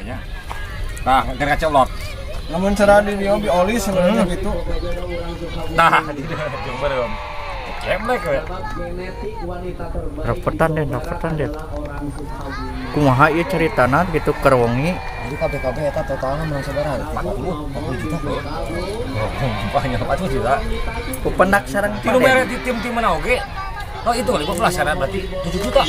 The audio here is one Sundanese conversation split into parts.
nya. Tah, keur kacolot. Lamun cara di dieu diolis sebenarnya gitu. Tah, di jeung beureum. Ceblek we. Rapetan deh, rapetan deh. Kumaha ieu caritana gitu keur wengi? Jadi KPKB eta totalnya menang sabaraha? 40, 40 juta kok. Oh, banyak 40 juta. Ku pendak sareng Tilu mere di tim-tim mana oge. Oh itu kali 15 syarat berarti 7 juta.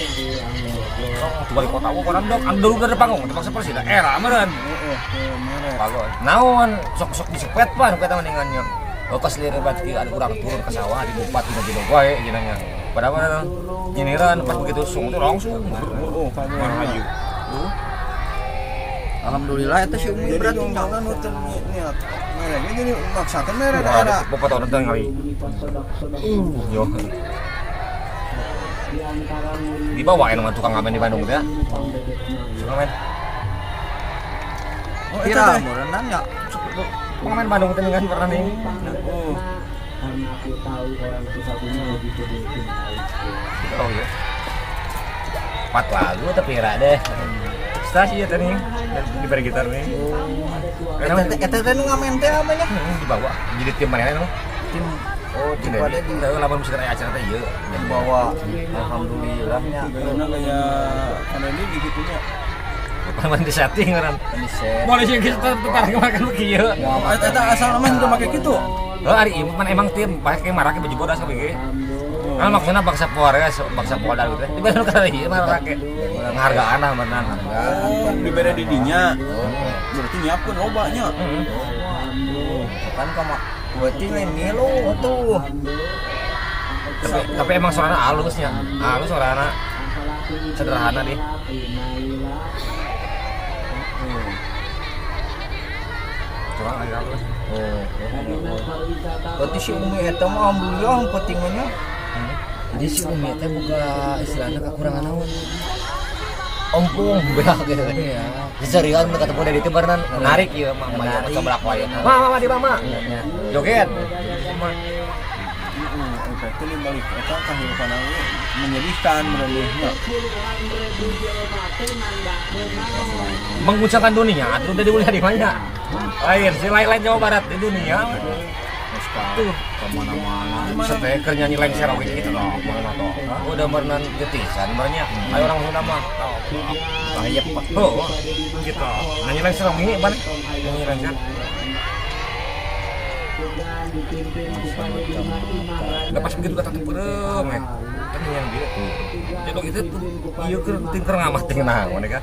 Oh, tu balik kota gua koran dok, anu dulu dari panggung, terpaksa Persida. Era meureun. Heeh, mere. Bagus. Naon sok-sok disepet pan kata mendingannya. Oh kas lieur berarti ada urang turun ke sawah di bupati nu jeung wae cenah. Padahal mah nyiniran pas begitu sung tuh langsung. Heeh, kabeh. Maju. Alhamdulillah eta si Umi Jadi berarti. dongkalna nu teu niat mere ge jadi maksakeun mere Wah, daerah. bapak tahu nonton kali. Yo. Dibawa sama tukang ngamen di Bandung teh ya. Tukang ngamen. Oh, eta Kira teh. meureunna nya. Tukang ngamen Bandung teh dengan pernah nih. Oh, Oh iya. Empat lagu tapi era deh. Stasi ya tadi diberi gitar nih. Eta teh nu ngamen teh apa nya? Dibawa jadi tim mana emang? Tim oh tim Jadi pada di tahu lamun misalkan aya acara teh ieu. dibawa. Alhamdulillah nya. gayana gaya Kanedi gitu nya. Paman di setting orang. Di set. Boleh sih kita tetap makan kieu. Eta eta asal mah teu make kitu. Oh, ari ieu mah emang tim pakai marake baju bodas kabeh ge. Kan maksudnya bangsa Polres, bangsa Polda gitu. Di mana kana ieu marake. Penghargaan lah benar. Oh, dibere di dinya. Berarti nyiapkeun loba nya. Heeh. Kan kama berarti lain milu tuh. Tapi emang suarana halusnya. Halus suarana. Sederhana deh. Curang lagi halus. Oh. Berarti si Umi eta mah alhamdulillah penting mah nya. Jadi si Umi teh boga istilahna kekurangan naon? Ompong beak gitu. Iya. Seserian mereka ketemu dari itu barengan menarik ya mama Menarik. coba wae. Mama mama di mama. Iya. Joget. Heeh, eta teh di balik eta kahirupan ge menyedihkan berarti nya. Mengguncangkan dunia, atuh udah diuliah di mana? Lain, si lain-lain Jawa Barat di dunia. Tuh kemana-mana. Seteker nyanyi lengser oge gitu loh, mana toh. Udah merenan getisan merenya. Ayo orang Sunda mah. Kayak pak. Oh, gitu. Nyanyi lengser oge ban. Nyanyi lengser. Udah pas begitu kata beureum eh. Kan yang dia tuh. Jadi itu tuh ieu keur ting keur ngamat ting naon kan.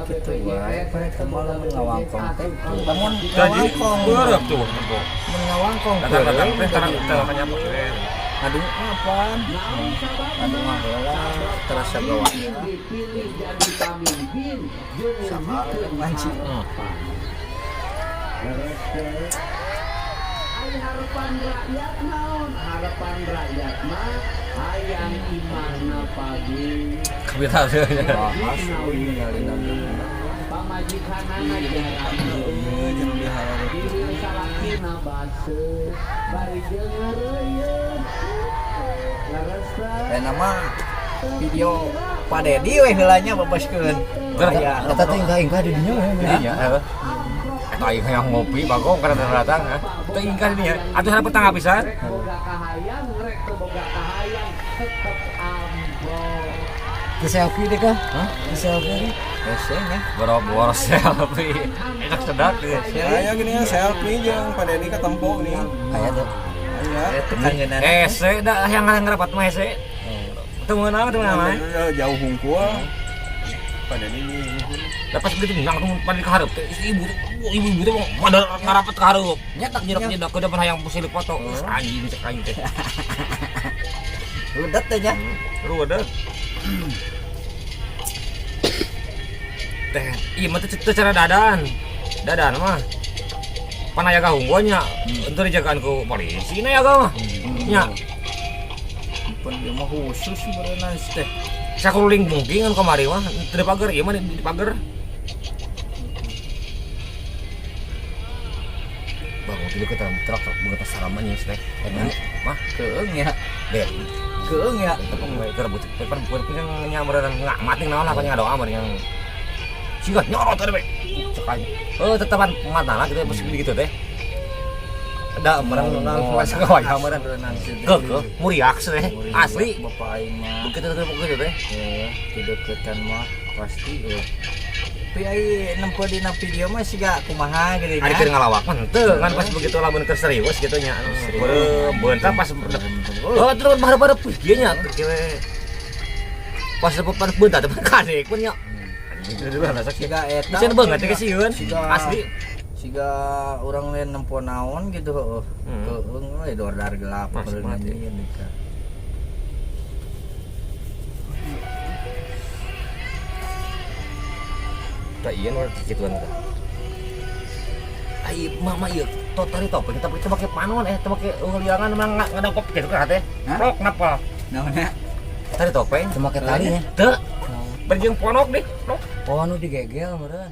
Gitu wae pada kemalam ngawangkong teh. Lamun Jadi ngawangkong, beureum tuh. mun ngawangkong Datang-datang teh beureum, tarang jadi teh tanya apa we. Aduh apaan? Aduh mah heula terasa gawa. Sama manci. Harapan rakyat naon harapan rakyat mah hayang imahna pagi Kapital. Bahas euy nyalina. pamajikanana jarang Ieu jeung dihareup. ieu salakina baseuh bari jeung ngeureuyeuh leres teh Eh nama video Pak Dedi we heula nya babaskeun. Aya. Eta teh ingkah-ingkah di dinya mah. Jadinya, heeh. Eta aing hayang ngopi bagong karena datang ha. Teu ingkah di dinya. Atuh sana petang pisan. rek boga kahayang rek teu boga kahayang tetep amplop. Ke selfie deh kah? Hah? Ke selfie deh. Hese nya. Boro-boro selfie. Enak sedap deh. Aya gini ya selfie jeung Pak Dedi ketempo nih. Aya tuh. Aya. Eta kangenan. Hese da yang ngerapat mah hese. Teu meunang teu meunang. Jauh hungkul. Pak Dedi nih. Lah pas begitu langsung pada ka hareup teh ibu tuh ibu-ibu tuh pada ngarapet ka hareup. Nyetak Nyedak nyedak ke depan hayang silip foto. Anjing cek aing teh. Rudet teh nya. Rudet. Teh, iya mah teh teu cara dadan. Dadan mah. Pan aya kahunggonya, entu dijagaan ku polisi na ya mah. Nya, Pun ieu mah khusus berenang teh. sakuruling mungkin kan kamari mah teu di pagar ieu mah di pagar. Bangun tidur ke dalam truk truk boga salamannya sih teh. Mah, Keung ya. deh. Keung ya. Tapi keur but pan punya nyamperan ngamatin naon lah nya doa mah yang Siga nyorot tadi we. Cek aing. Oh, tetepan matana gitu pas gitu teh. Da mereng nang masa kawaya mereng. Geukeuh muriak teh asli. Bapak aing mah. Begitu teh begitu teh. Kedeketan mah pasti Tapi ai nempo dina video mah siga kumaha gitu Ari keur ngalawak mah henteu ngan pas begitu lamun keur serius gitu nya. Beureum pas. Oh, terus barep-barep kieu nya kieu we. Pas depan beunta teh kadek pun nya. Siga eta. Bisa banget teh sieun. Siga- Asli. Siga urang lain nempo naon gitu heueuh. Keung we dordar gelap Masuk beureum mati. anjing gitu. Tak iya nu kikituan teh. Ai mama ieu totari topeng tapi teu make panon teu make liangan emang ngadokop gitu kan teh. Hah? Prok napa? Naonna? Tari topeng Teu make tali ya. Teu. Berjeng ponok deh. Prok. Oh, anu digegel meureun.